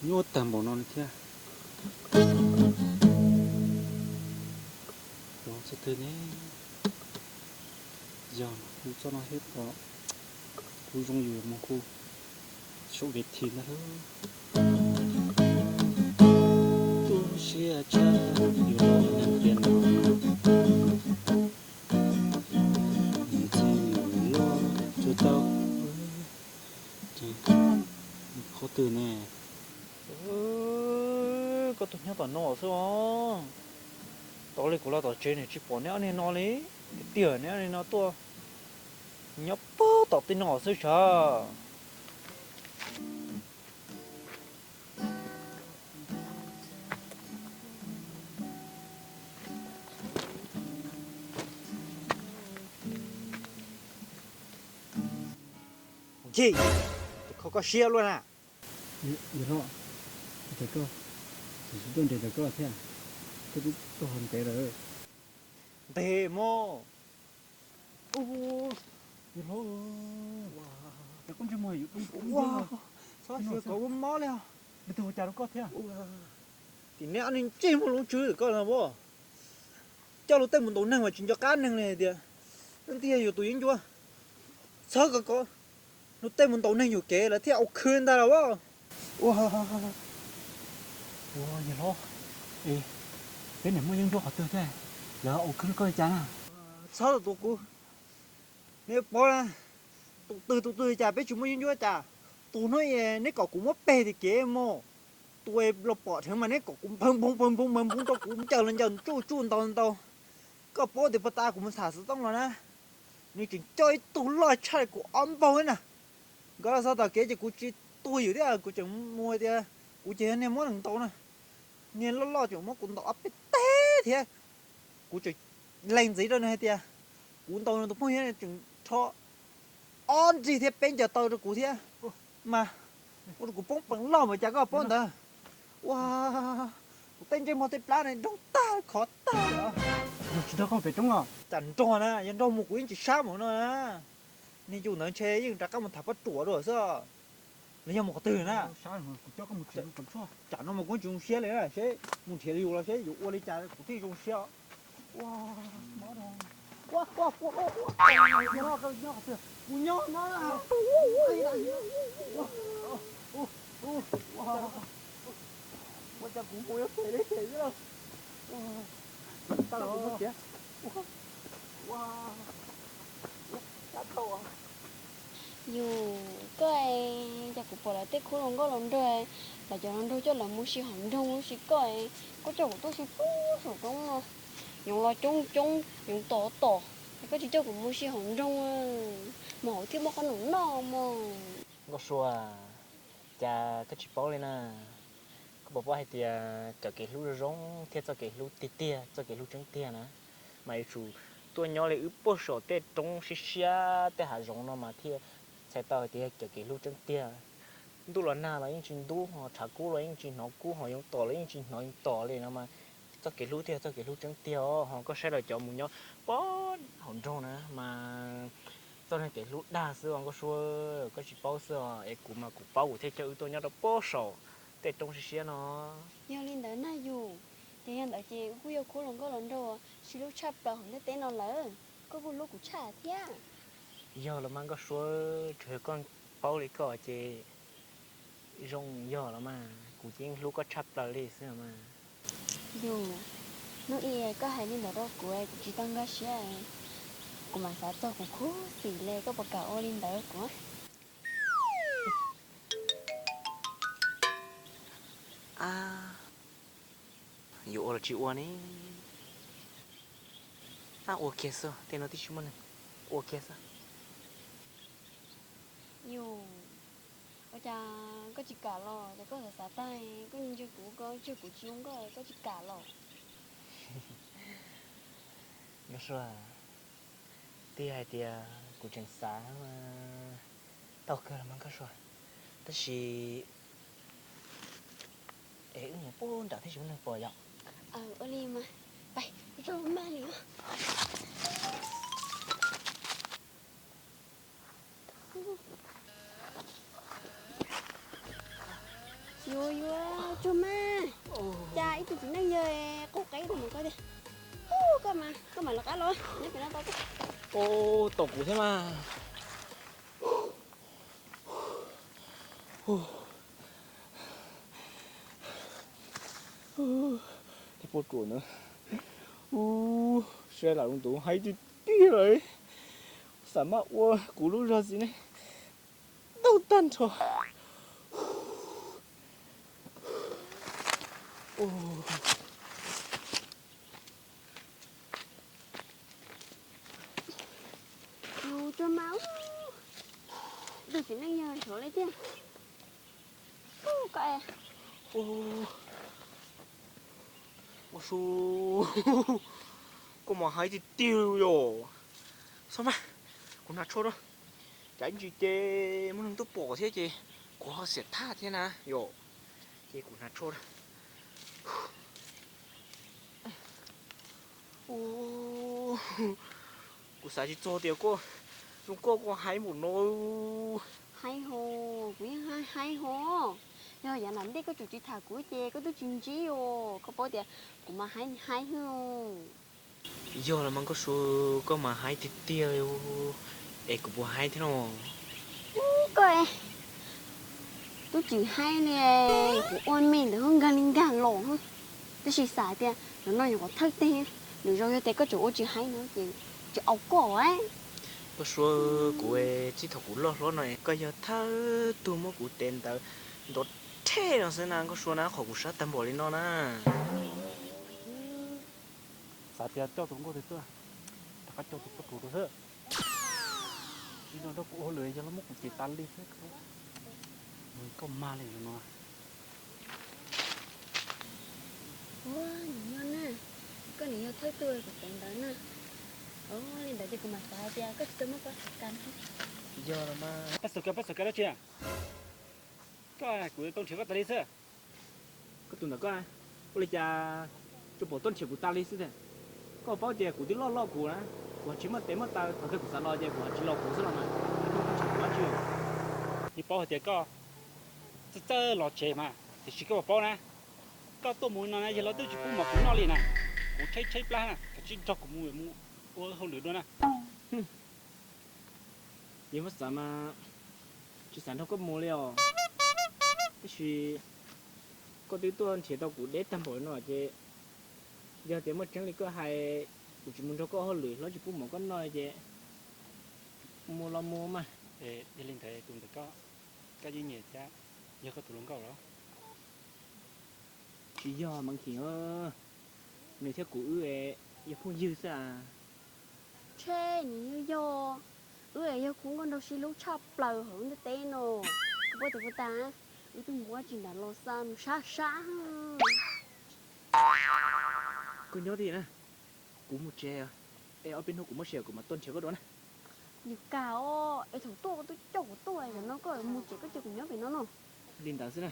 Nyuaj tag npaum no li thiab. Ua txog twg ne? Yog hu txoj no thiab kom kuv zoo yus mus hu saum kev thi ntag lauj. Tu siab tshaj, yus los neeg tiag no, nws txij los tsuas tau qhov twg ne? Koj tuaj nyob tom no xwb os. Tos li kuv los tom tsev nws tsis pom neb ob niag no li. Tiag tiag neb ob niag no tuaj nyob puag tom tej no xwb sav. Ntshe kho koj siab luaj na. Yawg hlob, kuv cem koj, kuv tsis tuaj nres ntawm koj thiab, koj twb tuaj hauv ntev lawm. Ntes mog. Yawg hlob, cas koj ntsej muag yuav doo kuv, txhob xyuas kom ua mob li. Nws twb ua cas rau koj thiab? Tim neb ob niag ntsej muag lub tswb koj no as, coj luag tej mus ntaus neeg mas tsis nco qab neeg li hais tias, ntiag yus tus yeeb ncuab, txhob kom kom luag tej mus ntaus neeg yuam kev lawv thiaj au khwb ntag lauj. Ua, ua yawg hlob, es peb niam muaj yeeb ncuab qhov twg thiab lawv au khwb koj li cas na? Txhob tus kuv, neb paub na, tus twg tus twg li cas peb tsis muaj yeeb ncuab cas. Tus no neb kom kuv muab peg tim kev mus, tus los pom dheev mas neb kom kuv nphawv nphoov nphawv nphoov nphawv nphoov rau kuv ncaws los ncaws tsuj tsuj ntaus ntaus. Koj paub tias puag ta kuv mus tham xov tooj los na, nws tseem coj ib tug loj tshaj li kuv ob npaug na. Nkawd los txog tom kev ces kuv tsis tuag yus thiab kuv tseem mus hais tias kuv ces yog niag muab nws ntaus na. Niag loj loj tseem muab kuv ntaus ob peb teg thiab. Kuv tseem lees ntxiv rau nws hais tias kuv ntaus nws tus phooj ywg tseem rho ob nrig thiab peb ncaws taw rau kuv thiab. Mas ua rau kuv poob peev loj mas cas koj paub ntawd. Ua, kuv tej ntsej muag tej plab no nroo tag khov tag li os. Tsis nrog koj pem roob los? Cas nrog na, yog nrog mus kuv yeej tsis sab mus no na. Niag yus ntawd ntshe yeej rov qab mus tham pab ruam dua xwb. Nws yog mus qhov twg na? Tsam no mas kuv tsis zoo siab li na, seb mus nrhiav yus los seb yus ua li cas kuv thiaj zoo siab. Kuv nyob no, ua cas kuv mus yuav phem li phem xwb. Yus, koj, cas kuv pom lawv tej khub hluas nkauj hluas nraug, lawv cov hluas nraug coj lawv mus si hauv nroog huv si, koj, koj coj kuv tuaj si puag saum roob no, yoov los coob coob, yoov tom tom, koj tsis coj kuv mus si hauv nroog, mus hauv thiaj muaj qhob noom noj mog. Nkauj Sua, cas koj tsis paub li na? Koj puas paub hais tias cov kev hlub zoo zoo thiab txoj kev hlub tiag tiag, txoj kev hlub tseeb tiag na, mas yuav tsum tuaj nyob li wb puag saum tej roob siab siab tej hav zoov no mas thiaj txhais tau hais tias cov kev hlub tseeb tiag. Ntuj los nag los yeej tsis ntub, ho tshav kub los yeej tsis hnov kub, ho yoov tom los yeej tsis hnov yoov tom li no mas txoj kev hlub thiaj txoj kev hlub tseeb tiag os. Ho koj saib lawv cov mus nyob puag hauv nroog na mas txoj kev hlub dag xwb os Nkauj Sua, koj tsis paub xwb os, es kuv mas kuv paub kuv thiaj coj wb tuaj nyob rau puag saum tej roob siab siab no. Yog li ntawd na yus, ces yog ntawd ces wb kuj yog khub hluas nkauj hluas nraug uas sib hlub tshaj plaws hauv ntiaj teb no lawm, koj kuj hlub kuv tshaj thiab. Yog los mas Nkauj Sua, tsuas yog koj paub li koj ces zoo yog los mas, kuv ces yeej hlub koj tshaj plaws li xwb los mas. Yus, hnub ib koj hais li ntawd rau kuv, kuv tsis tau nkag siab, kuv mam xav txog kuv khuv xim li, koj puas kam ua li ntawd kuv? Yuav ua los tsis ua ne? Ab, ua kiag xwb, tej no twb tsis muaj neeg, ua kiag xwb. Yus, ua cas koj tsis kam los? Ces koj xav xav tag, koj ntsia kuv, koj ntsia kuv tsis zoo nkauj, koj tsis kam los? Nkauj Sua, twb hais tias kuv tseem xav mas tau kawg los mas Nkauj Sua, tab sis es wb mus puag nram thiaj tsis muaj neeg pom yom. Ua li mas, pais, zoo mag li os. Yuav tsuag mas, cas ib tug txiv neej yawg qaug qeb rau mus koj tiag. Koj mas, koj mam lawv qab los nyob pem no tau. Tom kuv thiab mas. Tej poj ruam na, ub, saib lam lub ntuv haib tiag tiag lawm, xav maj ua kuv lub zog xwb ne, tau tag nrho. Tus tsuag mas, tus txiv neej yawg xyov li tiag. Koj, ua su, koj mas haib tiag tiag yom. Txhob mas, kuv hnav tsho rau, cas ib ntsis ces muaj neeg tuaj pom thiab ces kuv ho xiam thaj thiab na yom. Ces kuv hnav tsho rau. Kuv xav tsis txog tias koj, zoo koj koj haib npaum no. Haib hos, kuv yeej haib haib hos. Yog yav nram ntej koj tseem tsis tham kuv ces koj twb tsis ntsib os, koj paub tias kuv mas haib haib hwj. Yog los mas Nkauj Su, koj mas haib tiag tiag, es kuv puas haib thiab no? Koj twb tsis haib li, kuv ua me ntawd nkag li nkag los. Tab sis xav tias zaum no yog qhov thawj teg, lwm zaus yog tias koj tseem ua tsis haib no ces tsis au koj. Nkauj Su, kuv txij thaum kuv loj hlob no koj yog thawj tug muab kuv tes ntawd nrov rhe no xwb na Nkauj Su na, qhov kuv sab tag npaum li no na. Xav tias coj tus nkauj twg tuaj, rov qab coj tus poj ruam rau xwb. Tsis no rau kuv ua hauj lwm yog los muab kuv tes tas li xwb. Koj mag li no. Ua, nws yog na, koj nws yog thawj tug kuv teev ntawd na. Ua li ntawd ces kuv mam xav hais tias koj tsis tau muab koj tham kas. Yog los mas. Pab xav kas, pab xav kas dab tsi? Koj, kuv tau nrhiav koj tas li xwb. Koj tus ntawm koj, ua li cas tsuas pom tuaj nrhiav kuv tas li xwb tiag? Koj paub tias kuv twb loj loj kuv na, kuv tsis muaj tes muaj taw, thaum kawg kuv xav los ces kuv tsis los kuv xwb los mas, koj tuaj nrhiav kuv dab tsi? Yeej paub hais tias koj txawj txawj los tsev mas, tiam sis koj puas paub na, koj tuaj mus no na yawg laus twb tsis pub mov kuv noj li na. Kuv tshaib tshaib plab na, koj tsis nrog kuv mus mus ua hauj lwm dua na. Yog muab xav mas tsis xav nrog koj mus li os. Tab sis koj twb tuaj nrhiav tau kuv deb tag npaum no ces, yog tias muaj tseeb li koj hais, kuv tsis mus nrog koj hauj lwm, hlob tsis pub mov koj noj ces mus los mus mas. Yog li ntawd tus ntawm koj, koj yeej nyiam thiab, yog koj tus hluas nkauj los? Tsis yog mas Nkhim, nws thiab kuv wb yog phooj ywg xwb as. Ntshe nws yog yog, wb yog khub nkauj nraug sib hlub tshaj plaws hauv ntiaj teb no. Kuv paub tias puas tas, wb twb mus ua tsis nram los xa nws sab sab. Koj nyob tiag na, kuv mus tsev, es ob peb hnub kuv muab sia kuv mam tuaj nrhiav koj dua na. Yus kag os, es thaum tuaj koj twb coj kuv tuaj, zaum no koj mus tsev koj cia kuv nyob pem no no. Li ntawd xwb na.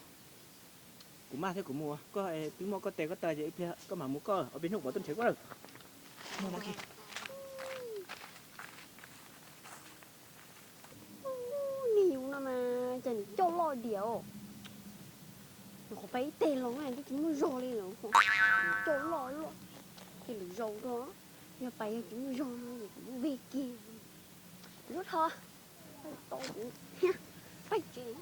Kuv maj thiab kuv mus, koj twb muaj koj tes koj taw ces ib pliag koj mam mus koj, ob peb hnub kuv mam tuaj nrhiav koj lawm. Niag yus no mas cas nws coj loj diam os. Nws qhov pais ib teg los twb tsis muaj zog li lawm, coj loj loj. Ces lwm zaus dua, yog pais yog tsis muaj zog no ces kuv muab vij kiag. Lub tho, to kuv thiab, pais tsev.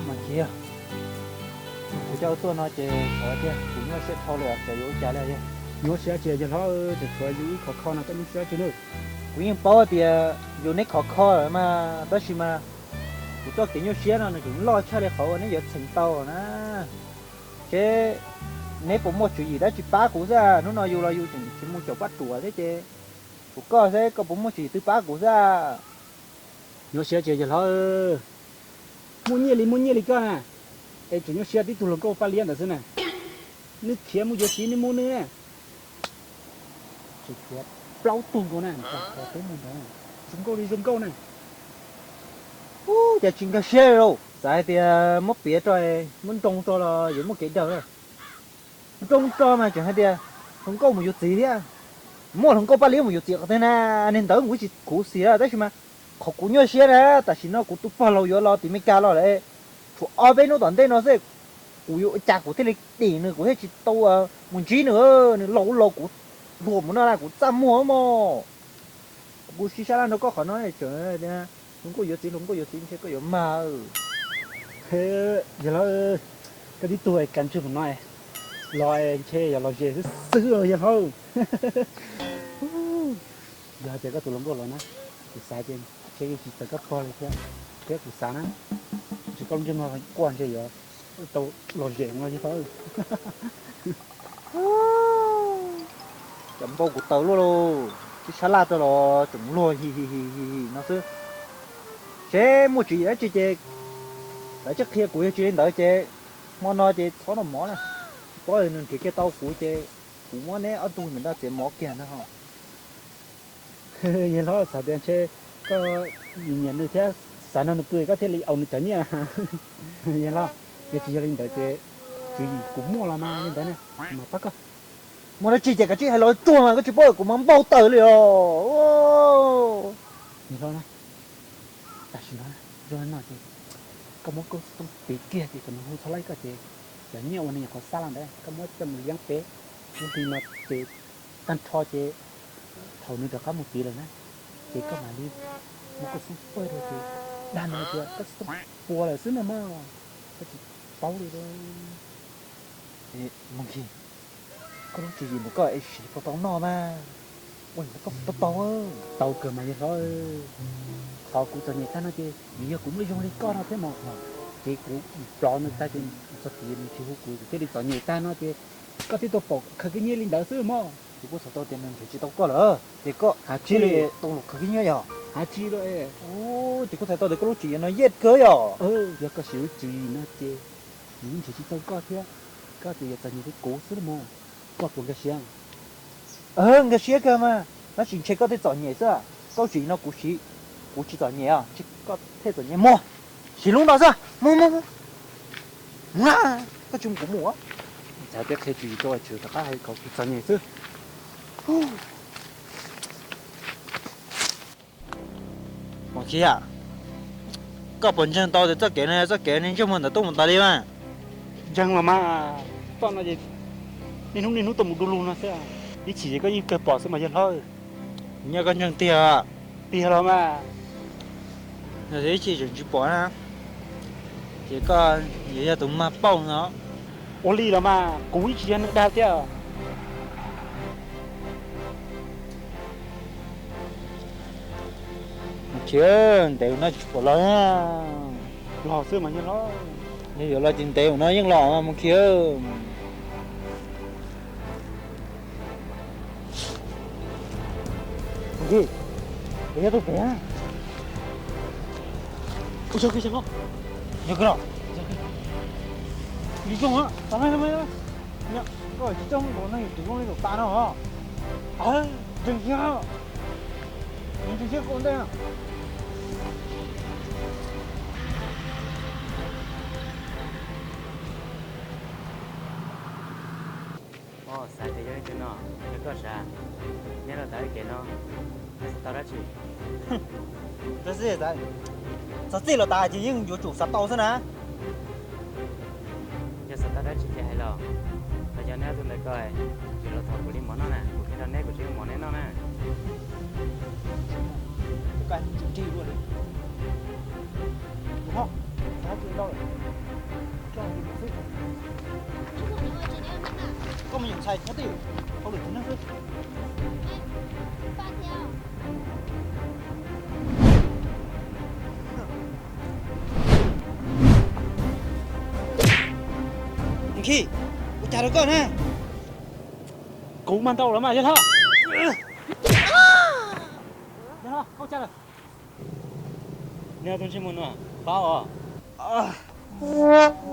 Mas Nkhim, kuv coj wb tuaj no ces xav tias kuv nyuaj siab dhau lawm, xyov yuav ua cas li. Nyuaj siab tsis yog hlob, tseem tshuav yus wb khov kho no koj nyuaj siab tsis nawb. Kuv yeej paub tias yus neb khov kho lawm mas, tab sis mas kuv txoj kev nyuaj siab no nws tseem loj tshaj li qhov uas neb yuav txheem tau na. Seb neb puas muaj tswv yim dab tsi pab kuv xwb, hnub no yus los yus tseem tsis mus caum pab ruam thiab ces, kuv koj seb koj puas muaj tswv yim twg pab kuv xwb. Nyuaj siab tsis yog hlob, muaj nyiaj li muaj nyiaj li koj na, es tseem nyuaj siab tib tug hluas nkauj Paj Liab ntawd xwb na. Nws khiav mus yuav txiv nws mus nws na. Tseem tshuav plaub tug nkaus na, peb mus ntawd zoo nkauj li zoo nkauj na. Ub, cas tsis nkag siab li lauj. Xav hais tias muab piav rau, muab nroo rau los yuav muaj kev daws. Nroo rau mas tseem hais tias hluas nkauj mus yuav txiv thiab. Muaj hluas nkauj paj liab mus yuav txiv qhov twg na, niag ntawd kuv tsis khuv xim tab sis mas qhov kuv nyuaj siab na, tam sim no kuv tus pog laus yuav los tim Meskas los lawm, tshuav ob peb hnub tom ntej no xwb, kuv yuav ua cas kuv thiaj li dim nws, kuv thiaj tsis tau mus ntsib nws, nws laus laus kuv hluas mus no na kuv txaj muag mog. Kuv sib sab laj nrog koj qhov no, tseem hluas nkauj yuav txiv, hluas nkauj yuav txiv ntshe koj yuav mag. Yawg hlob, koj tib tug kav ntswg mus no los ntshe yog los zem xwb xwb yawg hlob. Yog hais tias koj tus hluas nkauj los na, kuv xav tias ntshe yeej tsis txawv koj pog li thiab, thiab kuv xav na, ntshe koj lub ntsej muag quaj ntshe yuav tau los zem no yawg hlob. Cov npau kuv taws luaj lauj, sib sab laj rau los tseem luag hi hi hi hi no xwb. Seb muaj tswv yim dab tsi ces lawv tsis qhia kuv, yog tsis li ntawd ces hmo no ces txhob noj mov na. Tsis paub nws nrhiav kiag tau kuv ces kuv muab neb ob tug ntawm no txiav mov kiag na ho. Yawg hlob, xav tias ntshe koj nyiam nws thiab xav nrog nws pw koj thiaj li au nws cov nyiaj. Yawg hlob, yog tsis yog li ntawd ces tswv yim kuv muaj los mas li ntawd na, kuv mam pab koj. Muaj dab tsi ces kav tsij hais los tsuag mas, koj tsis paub kuv mas npau taws li os. Yawg hlob na, tam sim no zoo li no ces koj muab kauj xub tooj piv kiag ces kom nws hu txhob laib koj ces cov nyiaj uas nws nyuam qhuav xa los ntawd koj muab coj mus yeeb peb lub hli no ces tag nrho ces thaum nws rov qab mus tid lawm na, ces koj mam li muab kauj xub pawg rau ces dag nws tias kauj xub tooj puas lawm xwb no mog, koj tsis paub li. Mus Nkig, koj lub tswv yim ntawm koj es siv puas tau noj mas, ua li ntawd koj puas tau tau? Tau kawg mas yawg hlob. Qhov kuv txom nyem tag no ces vim yog kuv muaj zoo li koj no thiab mas, ces kuv plov nws tag ces txog tid nws tsis hu kuv, kuv thiaj li txom nyem tag no ces koj thiaj tau pom kuv khaws kiag nyiaj li ntawd xwb mog. Ces kuv txhais tau tias nws nrhiav tsis tau koj lawm ces koj thiaj li tau los khaws kiag nyiaj yog? Hav tsis lawm. Ces kuv txhais tau tias koj lub tswv yim no yeej kawg yog. Yog koj siv lub tswv yim no ces nws yeej nrhiav tsis tau koj thiab, koj ces yuav txom nyem li kuv xwb mog. Koj puas nkag siab? Nkag siab kawg mas, tab sis ntshe koj thiaj txom nyem xwb. Koj lub tswv yim no kuv siv, kuv tsis txom nyem os, ntshe koj thiaj txom nyem. Muab siv lub no xwb, muab, muab, muab, koj tsis mus kuv mus. Cas peb qhia tswv yim rau tswv rov qab hais kom kuv txom nyem xwb. Mus Khib, koj puas ntseeg tau tias txoj kev no yog txoj kev niag ntsej muag ntawd tuaj mus tas li mas? Ntseeg los mas, toj no ces niaj hnub niaj hnub tuaj mus du lug no xwb, ib chim ces koj yeej kawg pom xwb mas yawg hlob. Nyob koj ntseeg tiag? Tiag los mas. Yog ib chim tseem tsis pom na, ces koj yuav yog tus mag pauj no. Ua li los mas, kuv ib tsis yog neeg dag thiab. Mus Khib, ntev ua no tsis pom los. Los xwb mas yawg hlob. Yog yuav los ces ntev ua no yeej los mas Mus Khib. Mus Khib, kuv nyob tau pem. Ua tsaug kawg yawg hlob. Yog kawg los. Zoo, tau me, tau me. Koj tsis txawj mus neeg tus zoo li tus tas no hos. Ntseeg kiag, ntseeg kiag koj ua ntej. Xav tias yog leej twg no, yog koj sav, neb los tav ib kev no, neb xav tau dab tsi? Txog txij los tas ces yeej yuav tsum xav tau xwb na. Yog xav tau dab tsi ces hais los, los yog neb ob tug ntawd ko, tsis los thov kuv li mov noj na, kuv qhia rau neb kuv tsis muaj mov neb noj na. Koj mus nyuam ntxhais nyob twj ywm hauj lwm txiv neej xwb. Nkig, ua cas rau koj na? Kuv mas ntau lawm mas yawg hlob. Yawg hlob, koj ua cas lawm? Neb tus ntsej muag no pab os.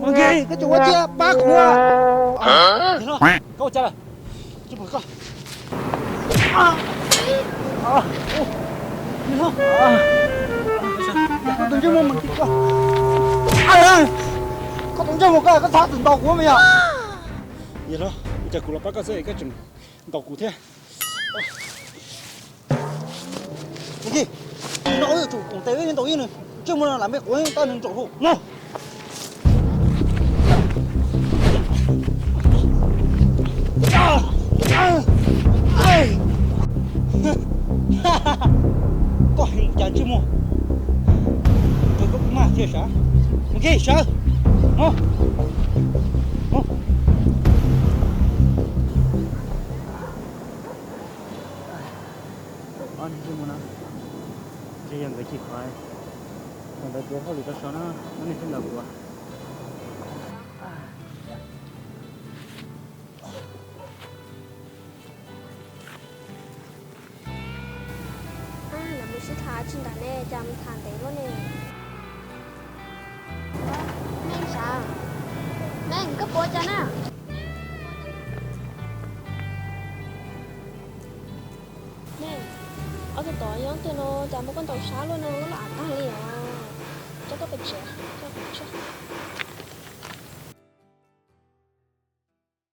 Nkig, koj tseem ua cas pab kuv? Yawg hlob, koj ua cas lawm? Tsis pom koj. Yawg hlob, koj tus ntsej muag mas kis koj. Koj tus ntsej muag ko, koj txhob txwm ntaus kuv me yog. Yog los, ua cas kuv los pab koj xwb koj tseem ntaus kuv thiab? Nws, no wb yuav tsum koom tes wb ntaus ib nws ntsej muag no lam me quav tau nws ntsaum hu no. Koj heev mus cas ntsej muag, koj kuv maj thiaj sav. Mus kiag sawv. Ob niag ntsej muag no, ntshe yog nkawd chim qhov, nkawd ntawd tuav hauj lwm tau so na, ob niag sib ntaus kuv. Lawv mus sib tham tsis nram ne, cas mus tham ntev luaj ne. Neej sav, neej koj puas cas na? Neej, ob tug tod yog twg no cas muab koj ntaus sab luaj no, loj av tag li os. Coj koj pem tsev, coj pem tsev.